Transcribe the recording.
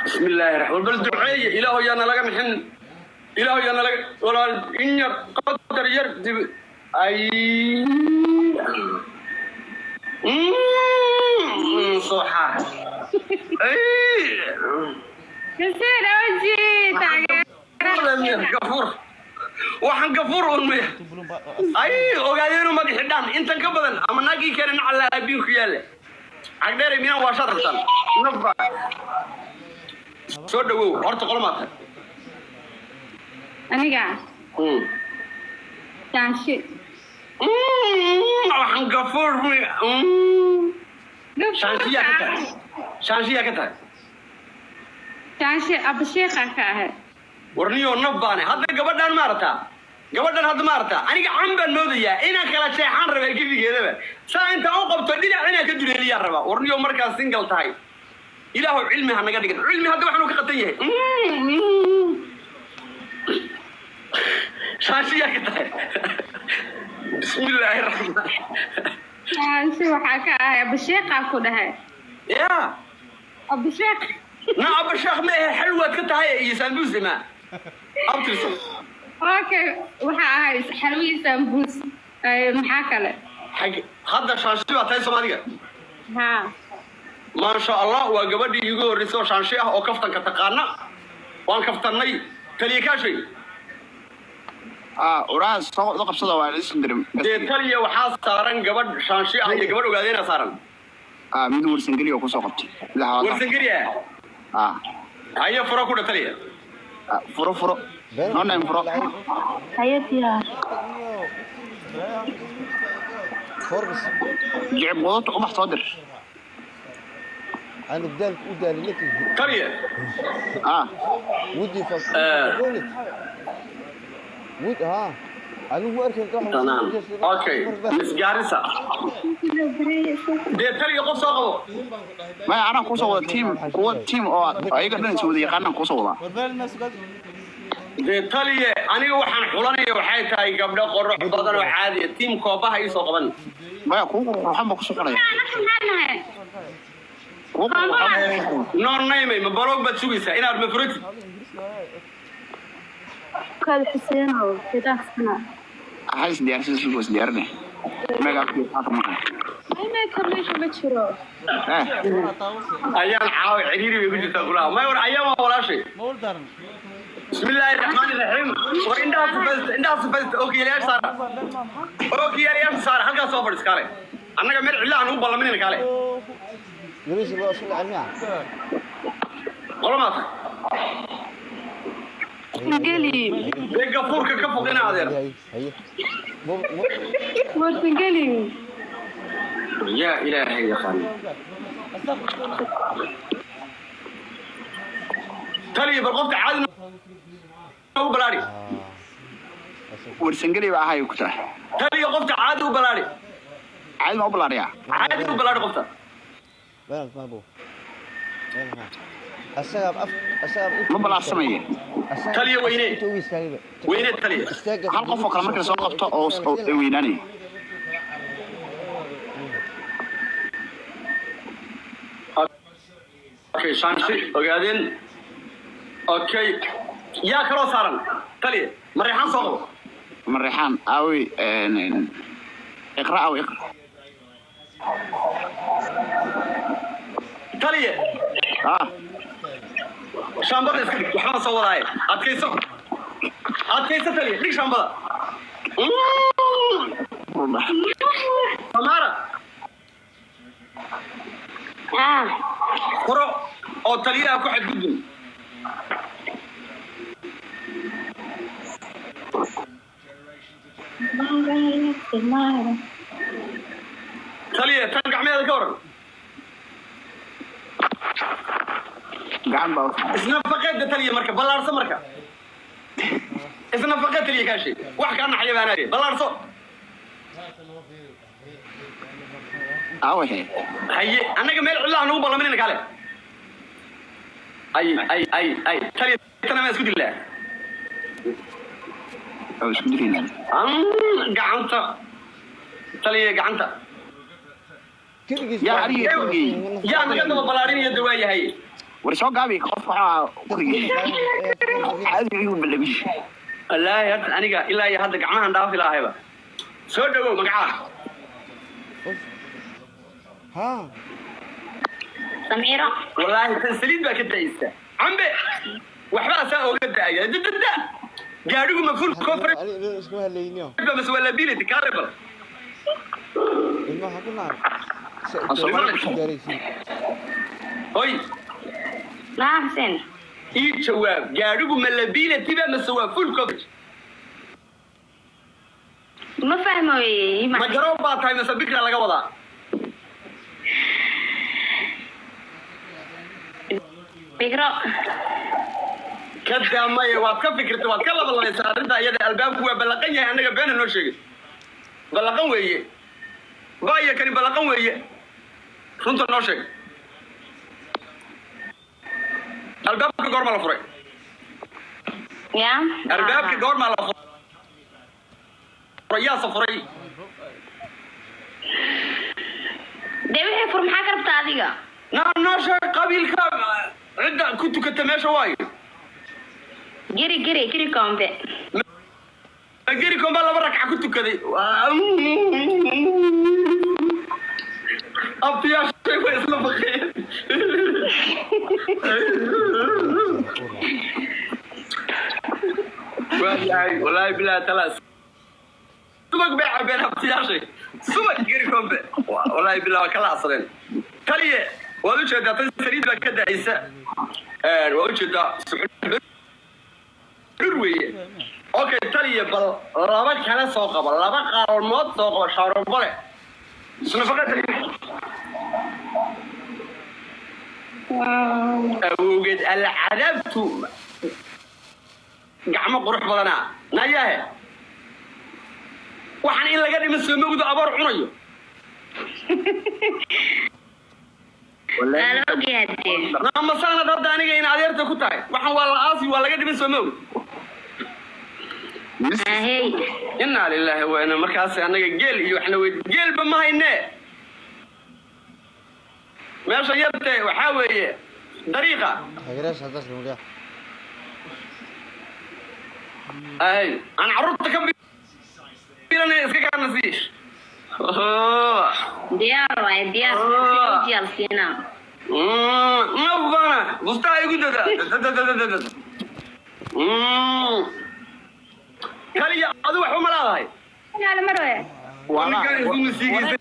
Bismillaahi raxmaan, bal duceeye. Ilaahu yaa nalaga mixin, Ilaahu yaa nalaga. Walaal, in yar qadar yar dib ay soo xaar. Xuseen Oji taageera. Gafuur, waxaan gafuur un miya? Ay, ogaadeenu madixidhaan intan ka badan ama naagii keena nacala aabiin ku yaale cagdheere miyaan waa shaad rabtaan nafba. Soo dhawow horta, qolo maa tahay? Aniga Shaanshi. Waxaan gafuur miya? Shaanshiyaa ka tahay? Shaanshiyaa ka tahay? Shaanshi Abasheekha ka ahay. Warniyo, naf baane hadda. Gabadhaan maarataa? Gabadhan hadda maarataa? Aniga can baan moodayaa inaan kala jeexaan rabaa gebigeedaba. Saa intaan u qabto dhinac inaan ka duleeliyaan rabaa. Warniyo, markaa single tahay, Ilaahu cilmi ha naga dhigan. Cilmi hadda waxaanu ka qatan yahay. Shaanshiyaa ka tahay? Bismillaahi raxmaan. Shaanshi waxaa ka ahay Abasheekha ku dhahay. Ya. Abasheekh. Na Abasheekh ma ahe, xalwaad ka tahay iyo saambuuse ma abtirso. Okay, waxaa ahay xalwi, sambuus. Ay, maxaa kale? Xag hadda Shaanshi baa tahay Soomaaliga? Haa. Maasha Allah, waa gabadhii iigu horreysay oo Shaanshi ah oo kaftanka taqaana. Waan kaftannay, taliya kaashay. Ah, uraha soo qabsada, waa isin dirim. Dee taliya, waxaa saaran gabadh Shaanshi ah iyo gabadh Ogaadeena saaran. Ah, mid Warsangeli oo kusoo qabtay. Warsangeli ah? Ah. Haye, furo ku dha, taliya. Ah, furo, furo no name, furo. Haye, diyaar. Jecib wadata, ubax soo dir. أنا بدالك ودالي لك. Taliya. Ah. ودي فصل. آه. ود ها أنا هو أركن. Tanaan, okay, Miss Gaarisa. Dee taliya, qof soo qabo. Maya, anaa kusoo wada team, kuwa team oo ayaga dhan is wada yaqaanaan kusoo wadaa. Dee taliye, aniga waxaan xulanaya waxay tahay gabdho qurux badan oo caadi ah. Team koobaha ii soo qaban. Maya, kuwa qurxan baa kusoo xulaya. Anaka maxaa nahay? Kuwa qurxan. Noor naymay, ma baloog baad sugaysaa inaad ma furatid? Kaad Xuseenow sidaasna. Ha is diyaarsan, sugo, is diyaarinay magaca maqan. Iminka meesha ma jiro. Eh. Ayaan caawa ciriiri bay ku jirtaa kulaha. May war, ayaan waa walaashay. Bismillaahi raxmaani raxiim. War indhaha sufaysta, indhaha sufaysta, ookiyaalayaasha saara, ookiyaalayaasha saara. Halkaas soo fadhis, kaale. Annaga meel cidla aan ugu ballaminayna, kaale. ليش الله شو العمياء؟ Qolo maa tahay? Warsangeli. Dee gafuurka ka foqina, adeer. هي هي مو مو. Warsangeli. Yaa Ilaahay yaqaan. Taliya, bal qofka caadi u balaari. Warsangeli baa ahay ku tahay. Taliya, qofka caadi u balaari. Caadi ma u balaariyaa? Caadi u balaari qofta. بلد ما بو السبب السبب. Ma balaarsamaya. Taliya, weyne. Weyne, taliya. Hal qof oo kale marka soo qabto oo ay weynaanaya. Okay, Shaanshi, Ogaadeen. Okay, yaa kaloo saaran, taliya? Mareexaan soo qabo. Mareexaan aawi? Iqra, aawi Iqra? Taliye. Ah. Shaambada iska dhig, waxbaan soo wadaaye. Adkayso, adkayso, taliya, dhig shaambada. Samaara. Ah. Furo oo taliyaha ku xadgudbin. Taliya, tan gacmeeda ka waran? Gacan baa. Isnafaqeedda, taliya, marka ballaarso, marka isnafaqeed, taliya kaashay. Wax kaa naxaya baanaaye, ballaarso. Aawe? Haye, annaga meel cidlaha nagu ballaminayna, kaale. Ay ay ay ay, taliya, tana maa isku dillaa? Oo isku dilaynaa. Gacanta, taliya, gacanta. Yaa adiga geey? Yaa naga daba ballaarinaya? Dawaa yahay. War soo gaabi qof waxaa kurigii caadi igu balami. Wallaahi hadda aniga ilaa iyo hadda gacmahan dhaafi lahayba. Soo dhawow, magacaa? Ha. Samiiro. Wallaahi tan saliid baa ka da'aysa, cambe waxbaa saa ooga da'aya dadada. Gaadhigu ma full coverage Ani iskuma hadlayniyo. ba mase waa liability kaale bal? Ilmaha ku naar. Soomaali. Hoy. Maa Xuseen. Ii jawaab, gaadhigu ma liability ba mase waa full coverage? Ma fahmoy. Ma garoob baa tahay mase bikra laga wadaa? Bigro. Ka daamaye, waad ka fikirtay, waad ka labalabaysaa arrinta iyada. Albaabku waa ballaqan yahay, annaga beena noo sheegay, ballaqan weeye baaya kani, ballaqan weeye. Runta noo sheeg, albaabka goorma la furay? Ya. Albaabka goormaa la furay? Yaase furay? Dee wixii fur maxaa ka rabtaa adiga? Naa noo sheeg qabiilka cidda ku tukata meesha waayo. Geri geri geri koombe. Geri komba laba rakca ku tukaday, abtiyaashay way isla baqeen. Waayahay, wallaahi bilahi talaa subag bay cabeen abtiyaashay, subag geri kombe, wallaahi bilah waa ka laacsadeen. Taliye, waad ujeedaa tan saliid baa ka da'aysa, waa ujeedaa dhur weeye. Okay taliye, bal laba kale soo qaba, laba qaalmood soo qaba, shaarubale isnafaqa taliye awowgeed alla cadaabtu gacmo qurux badanaa nayahe. Waxaan in laga dhima soo mogdo aboor cunayo. Waa la ogyahay dee. Masaanad hadda aniga in adeerta ku tahay, waxaan waa la aasi, waa laga dhimin soo mogdo. Ahey. Inaa lilaahi wa inaa, markaas annaga geel iyo waxna wey, geelba ma haynee. Meesha yarte waxaa weeye dariiqa. Taageerayaasha haddaas lagu ay aan carruurta ka bilanay iska kaana sii. Diyaar waaye, diyaar. Sijiyaal siinaa. Nafbana bustaa igu dada kaliya, adu waxba ma leedahay. Inaala marwe. Ninkan isku musiigaysan.